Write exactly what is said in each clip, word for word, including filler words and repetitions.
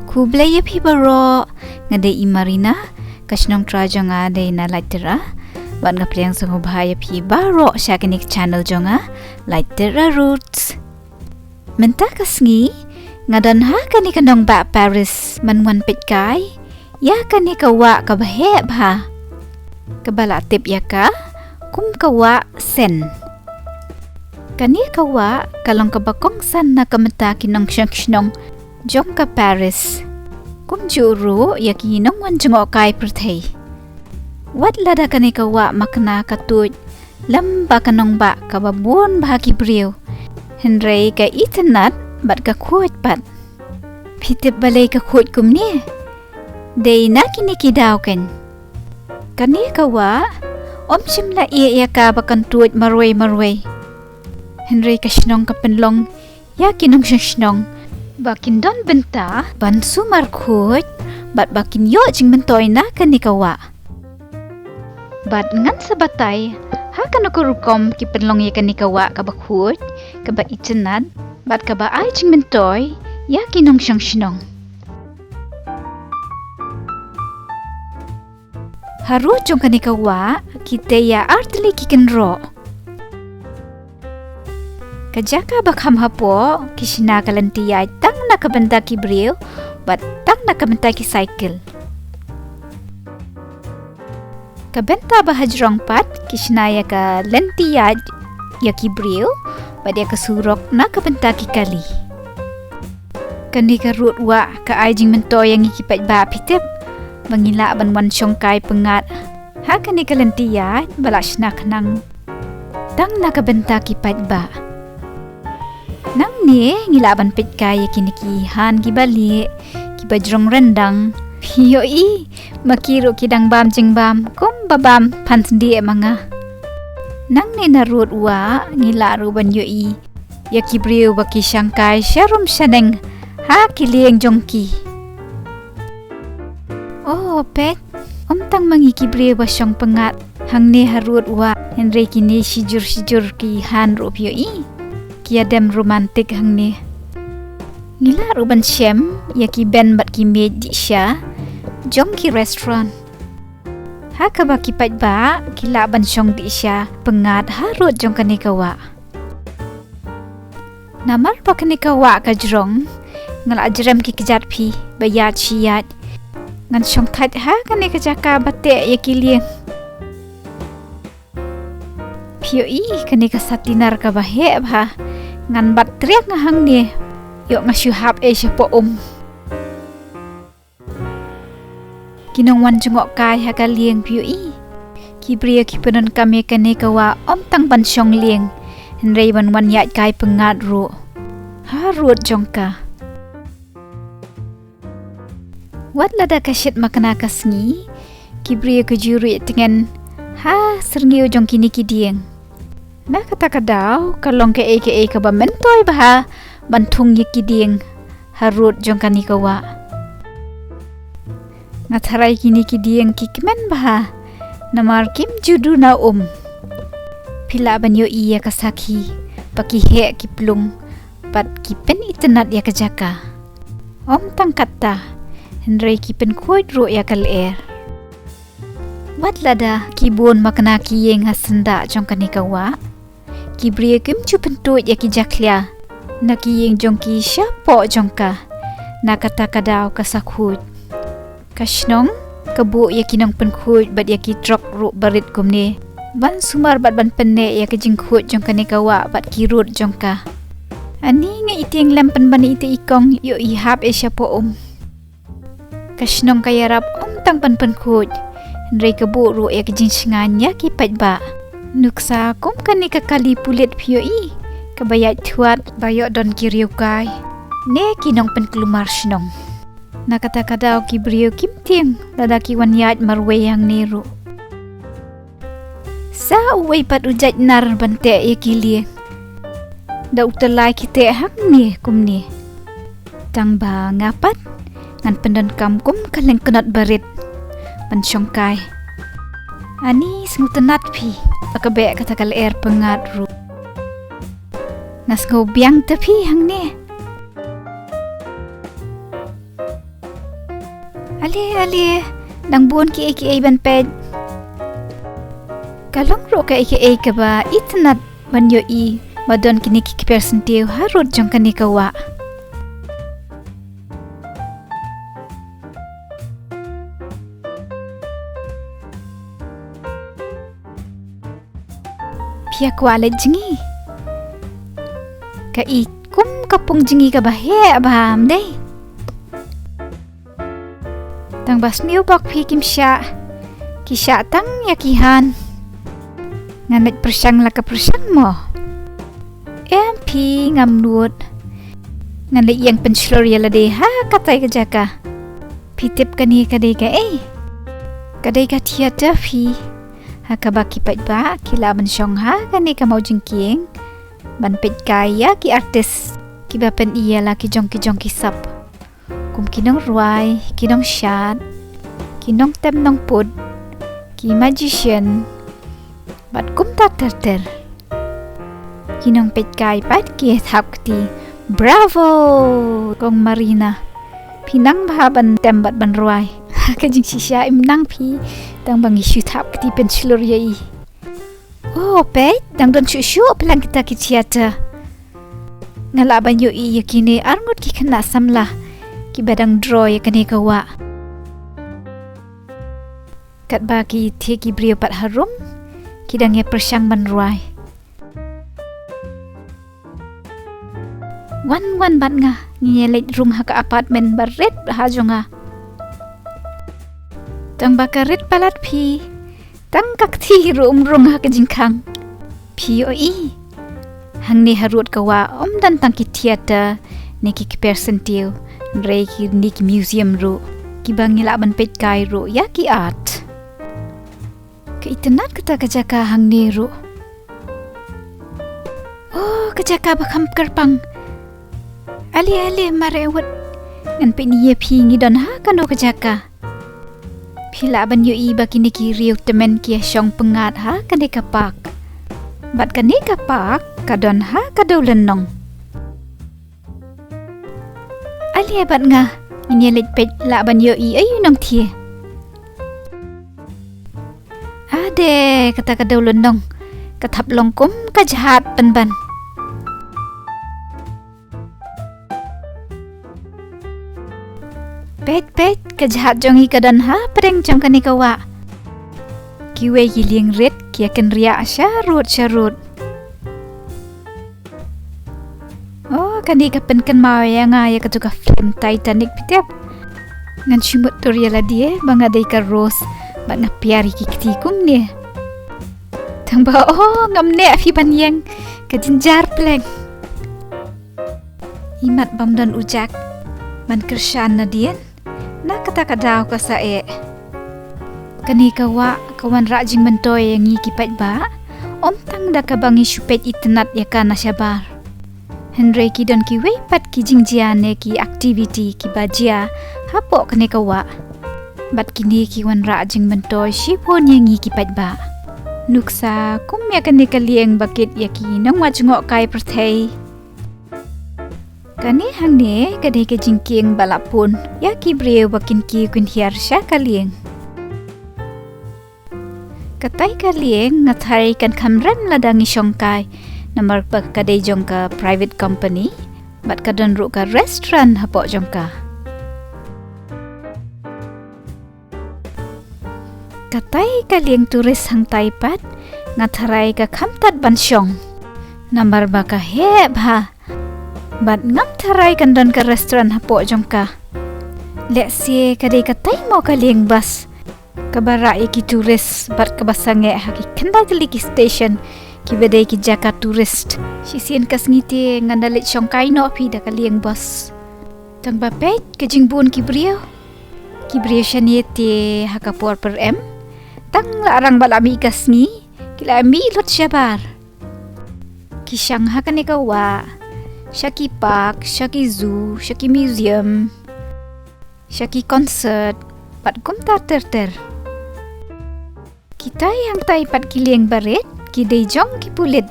Khublei ïa phi baroh, nga dei i Marina, ka shnong trai jong nga dei na Laitera, bad nga pdiang sngewbha ïa phi baroh sha kane ka channel jong nga, Laitera Roots. Mynta ka sngi, nga don ha kane ka nongbah Paris, ban wan peit kai ïa kane ka wah kaba heh bha, kaba la tip ïa ka kum ka wah Seine. Kane ka wah ka long kaba kongsan na ka bynta ki nongshong shnong jong ka Paris, kumjuh ruh ïa ki nongwan jngohkai pyrthei. Wat lada kane ka wah makna ka tuid lem bad ka nongbah kaba bun bha ki briew, hynrei ka itynnad bad ka khuid pat. Phi tip balei ka khuid kumne? Dei na kine ki daw kein. Kane ka wah, ym shym la ïeh ïa ka ba kan tuid marwei marwei, hynrei ka shnong ka pynlong ïa ki nongshong shnong ba kin don bynta ban sumar khuid bad ba kin ïoh jingmyntoi na kane ka wah. Bad ngan sa batai ha kano ka rukom ki pynlong ïa kane ka wah kaba khuid, kaba itynnad bad kaba ai jingmyntoi ïa ki nongshong shnong. Harud jong kane ka wah ki tei ïa artylli ki kynroh. Ka jaka ba kham hapoh ki shna ka lynti ïaid tang na ka bynta ki briew bad tang na ka bynta ki cycle. Ka bynta ba hajrong pat ki shna ïa ka lynti ïaid ïa ki briew bad ïa ka surok na ka bynta ki kali. Kane ka rud wah ka ai jingmyntoi ïa ngi ki paidbah, phi tip, ba ngi lah ban wan shongkai pyngngad ha kane ka lynti ïaid ba la shna khnang tang na ka bynta ki paidbah. Nangne ngi lah ban peit kai ïa kine ki han kiba lieh, kiba jrong ryndang. Phi ïohi, ma ki ruh ki dang bam jingbam kumba bam phan sdieh ma nga. Nangne na rud wah ngi lah ruh ban ïohi ïa ki briew ba ki shongkai sharum shaneng ha ki lieng jong ki. Oh peit, ym tang ma ngi ki briew ba shong pyngngad hangne harud wah, hynrei kine shijur shijur ki han ruh, phi ïohi, ki ïadem romantic hangne. Ngi lah ruh ban shem ïa ki bench bad ki miej dih sha jong ki restaurant, ha kaba ki paidbah ki lah ban shong dih sha pyngngad harud jong kane ka wah. Namar ba kane ka wah ka jrong, nga la jrem ki kjat, phi, ba ïaid shi ïaid. Ngan shong thait ha kane ka jaka ba teh ïa ki lieng. Phi ïohi, kane ka satinar kaba heh bha. Ngan bat triang hangne. Ïoh nga shu hap ei shapoh um. Ki nongwan jngohkai ha ka lieng, phi ïohi, ki briew ki pyndonkam ïa kane ka wah ym tang ban shong lieng, hynrei ban wan ïaid kai pyngngad ruh harud jong ka. Wat lada ka shit makna ka sngi, ki briew ki ju rieh tngen ha syrngiew jong kine ki dieng. Na kata ka daw ka long kaei kaei kaba myntoi bha ban thung ïa ki dieng harud jong kane ka wah. Nga tharai kine ki dieng ki kmen bha namar kim ju duna um. Phi lah ban ïohi ïa ka sakhi ba ki heh ki plung bad ki pynitynnad ïa ka jaka. Ym tang katta, hynrei ki pynkhuid ruh ïa ka lyer. Wat lada ki bun makna ki ïeng ha syndah jong kane ka wah, ki briew kim ju pyntuid ïa ki jakhlia na ki ïeng jong ki shapoh jong ka. Na kata ka daw ka sa khuid. Ka shnong ka buh ïa ki nongpynkhuid bad ïa ki trok ruh barit kumne ban sumar bad ban pynneh ïa ka jingkhuid jong kane ka wah bad ki rud jong ka. Ani nga i tieng lem pynban ïa ita i kong, ïohi hap ei shapoh um. Ka shnong ka ïarap ym tang ban pynkhuid, hynrei ka buh ruh ïa ka jingshngaiñ ïa ki paidbah. Nuksa kum kane ka kali pulit, phi ïohi, kaba ïaid thuat ba ïoh don ki riewkai ne ki nongpynkulmar shnong. Na kata ka daw ki briew kim tieng lada ki wan ïaid marwei hangne ruh. Sa uwei pat u jait nar ban teh ïa ki lieng. Da u tyllai ki teh hangne kumne. Tang ba nga pat ngan pyndonkam kum ka lyngknot barit ban shongkai. Ani sngewtynnat phi ba ka beh kata ka lyer pyngngad ruh. Nga sngew biang te phi hangne. Ale, ale, nang bun kiei kiei ban peit. Ka long ruh kaei kaei kaba itynnad ban ïohi ba don kine ki kper syntiew harud jong kane ka wah. Phi ïa kwah leit jngi? Ka i kum ka pung jngi kaba heh bha, ym dei? Tang ba sniew bok phi kim shah, ki shah tang ïa ki han. Ngan leit pyrshang la ka pyrshang mo? Em phi, ngam nud. Ngan leit ïeng pynshlur ïa lade ha katai ka jaka. Phi tip kane ka dei kaei? Ka dei ka theater phi. Ha kaba ki paidbah ki lah ban shong ha kane ka mawjingkieng ban peit kai ïa ki artist kiba pyni ïa la ki jong ki jong ki sap, kum ki nongrwai, ki nongshad, ki nongtem nongput, ki magician, bad kumta ter ter. Ki nongpeitkai pat ki thap kti, "Bravo, Kong Marina! Phi nang bha ban tem bad ban rwai." Ka jingshisha im nang phi, tang ba ngi shu thap kti pynshlur ïa i. Oh, peit, dang don shuh shuh palat kita ki theater. Nga lah ban ïohi ïa kine arngut ki khynnah samla kiba dang draw ïa kane ka wah. Katba ki thie ki briew pat harum, ki dang ïa pyrshang ban rwai. Wan, wan bad nga, ngin ïa leit rung ha ka apartment ba rit ha jong nga. Tang ba ka rit palat phi, tang ka kti ruh um rung ha ka jingkhang. Phi ïohi, hangne harud ka wah ym don tang ki theater ne ki kper syntiew, hynrei kine ki museum ruh, kiba ngi lah ban peitkai ruh ïa ki art. Ka itynnad kata ka jaka hangne ruh. Oh, ka jaka ba kham kyrpang. Ale, ale, mareh wut. Ngan pyni ïa phi ngi don ha kano ka jaka. Phi lah ban ïohi ba kine ki riew tymmen ki ïa shong pyngngad ha kane ka park. Bad kane ka park ka don ha ka dewlynnong. Ale bad nga, ngin ïa leit peit lah ban ïohi aïu nongthie. Ade, kata ka dewlynnong, ka thap long kum ka jahaj pynban. Peit, peit, ka jahaj jong i ka don ha pdeng jong kane ka wah. Kiwei ki lieng rit ki ïa kynriah sharud sharud. Oh, kane ka pynkynmaw ïa nga ïa katu ka film Titanic, phi tip. Ngan shu mutdur ïa lade ba nga dei ka Rose bad nga pynïar ïa ki kti kumne. Tang ba, oh, ngam neh phi ban ïeng, ka jynjar pleng. Imat bym don u jack ban kyrshan nadien. Na kata ka daw ka sa eh. Kane ka wah ka wanrah jingmyntoi ïa ngi ki paidbah, ym tang da kaba ngi shu peit itynnad ïa ka na shabar. Hynrei ki don kiwei pat ki jingjia ne ki activity kiba jia hapoh kane ka wah. Bad kine ki wanrah jingmyntoi shibun ïa ngi ki paidbah. Nuksa kum ïa kane ka lieng ba kit ïa ki nongwad jngohkai pyrthei. Kane hangne ka dei ka jingkieng ba la pun ïa ki briew ba kin kiew kin hiar sha ka lieng. Katai ka lieng nga tharai kan kham rem lada ngi shongkai, namar ba ka dei jong ka private company bad ka don ruh ka restaurant hapoh jong ka. Katai ka lieng tourist hangtai pat nga tharai ka kham tad ban shong, namar ba ka heh bha. Bad ngam tharai kan don ka restaurant hapoh jong ka. Lehse ka dei katai mo ka lieng bus kaba rah ïa ki tourist bad kaba sangeh ha ki khyndai tylli ki station kiba dei ki jaka tourist. Shisien ka sngi te ngan da leit shongkai noh phi da ka lieng bus. Tang ba peit ka jingbun ki briew. Ki briew shane te ha ka por pyrem, tang la rang ba la mih ka sngi, ki la mih lut shabar. Ki shang ha kane ka wah, sha ki park, sha ki zoo, sha ki museum, sha ki concert, bad kumta ter ter. Kitai hangtai pat ki lieng barit ki dei jong ki pulit.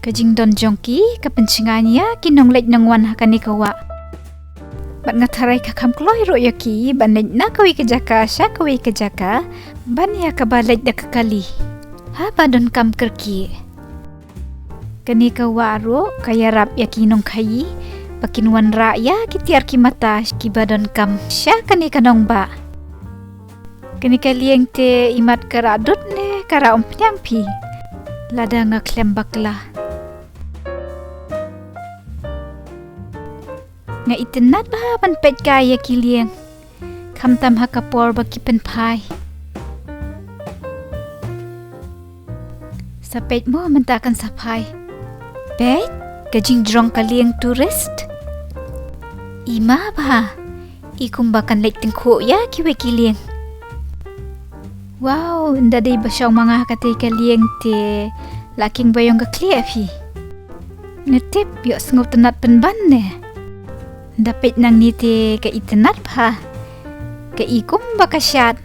Ka jingdon jong ki ka pynshngaiñ ïa ki nongleit nongwan ha kane ka wah. Bad nga tharai ka kham kloi ruh ïa ki ban leit na kawei ka jaka sha kawei ka jaka ban ïa kaba leit da ka kali haba donkam kyrkieh. Kane ka wah ruh ka ïarap ïa ki nongkhaïi ba kin wanrah ïa ki tiar ki mata kiba donkam sha kane ka nongbah. Kane ka lieng te imat ka rah dud ne ka rah umphniang phi? Lada nga khlem bakla. Nga itynnad bha ban peit kai ïa ki lieng, khamtam ha ka por ba ki pynphai. Sa peit mo mynta kan sa phai. Peit ka jingjrong ka lieng tourist. I ma bha, i kumba kan leit tyngkhuh ïa kiwei ki lieng. Wow, ynda dei ba shong ma nga ha katei ka lieng te la king ba ïong ka khlieh phi. Ne tip ïoh sngewtynnad pynban ne. Ynda peit nangne te ka itynnad bha. Ka i kumba ka shad.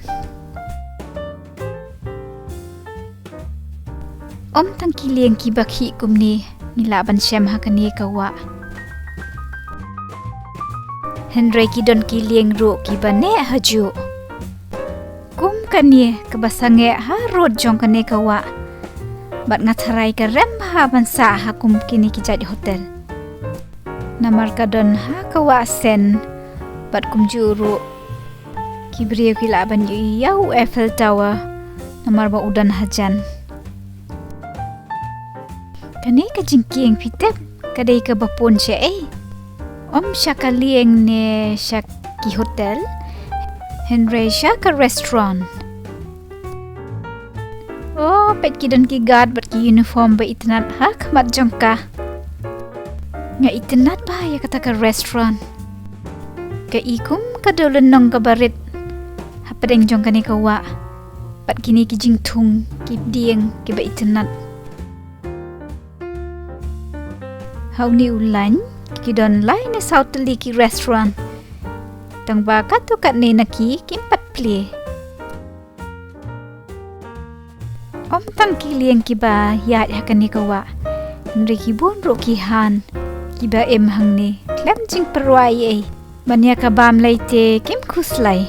Ym tang ki lieng kiba khih kumne ngi lah ban shem ha kane ka wah. Hynrei ki don ki lieng ruh kiba neh hajuh. Kum kane kaba sangeh harud jong kane ka wah. Bad nga tharai ka rem bha ban sah ha kum kine ki jait hotel. Namar ka don ha ka wah Seine bad kumjuh ruh ki briew ki lah ban ïohi ïa u Eiffel Tower namar ba u don hajan. Kane ka jingkieng phi tip ka dei kaba pun shaei? Ym sha ka lieng ne sha ki hotel, hynrei sha ka restaurant. Oh, peit ki don ki guard bad ki uniform ba itynnad ha khmat jong ka. Nga itynnad bha ïa kata ka restaurant. Ka i kum ka dewlynnong kaba rit hapdeng jong kane ka wah bad kine ki jingthung ki dieng kiba itynnad. Ha une u lain ki don lai ne saw tylli ki restaurant. Tang ba katto katne na ki kim pat plie. Ym tang ki lieng kiba ïaid ha kane ka wah, hynrei ki bun ruh ki han kiba im hangne khlem jingpyrwa ei ei. Ban ïa ka bam lei te kim khuslai.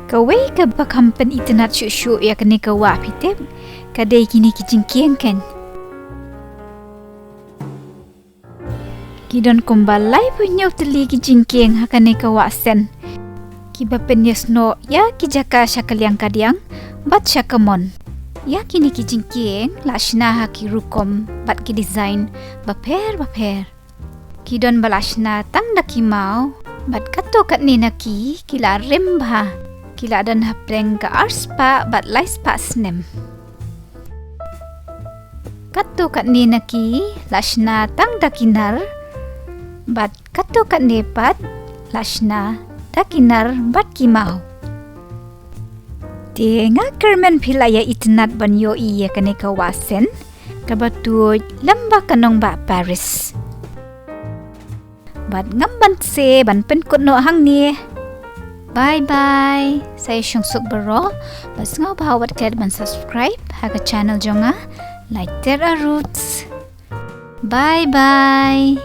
Kawei kaba kham pynitynnad shuh shuh ïa kane ka wah phi tip, ka dei kine ki jingkieng kein. Ki don kumba laiphew hynñiew tylli ki jingkieng ha kane ka wah Seine, kiba pynïasnoh ïa ki jaka sha ka liang ka diang bad sha ka mon. Ïa kine ki jingkieng la shna ha ki rukom bad ki design bapher bapher. Ki don ba la shna tang da ki maw bad katto katne na ki ki la rim bha. Ki la don hapdeng ka arspah bad laispah snem. Katto katne na ki la shna tang da ki nar bad katto katne pat la shna da ki nar bad ki maw. Te nga kyrmen phi la ïa itynnad ban ïohi ïa kane ka wah Seine kaba tuid lem bad ka nongbah Paris. Bad ngam ban se ban pynkut noh hangne. Bye bye. Sa ïa shong suk baroh. Bad sngewbha wat klet ban subscribe ha ka channel jong nga, Lighter Roots. Bye bye.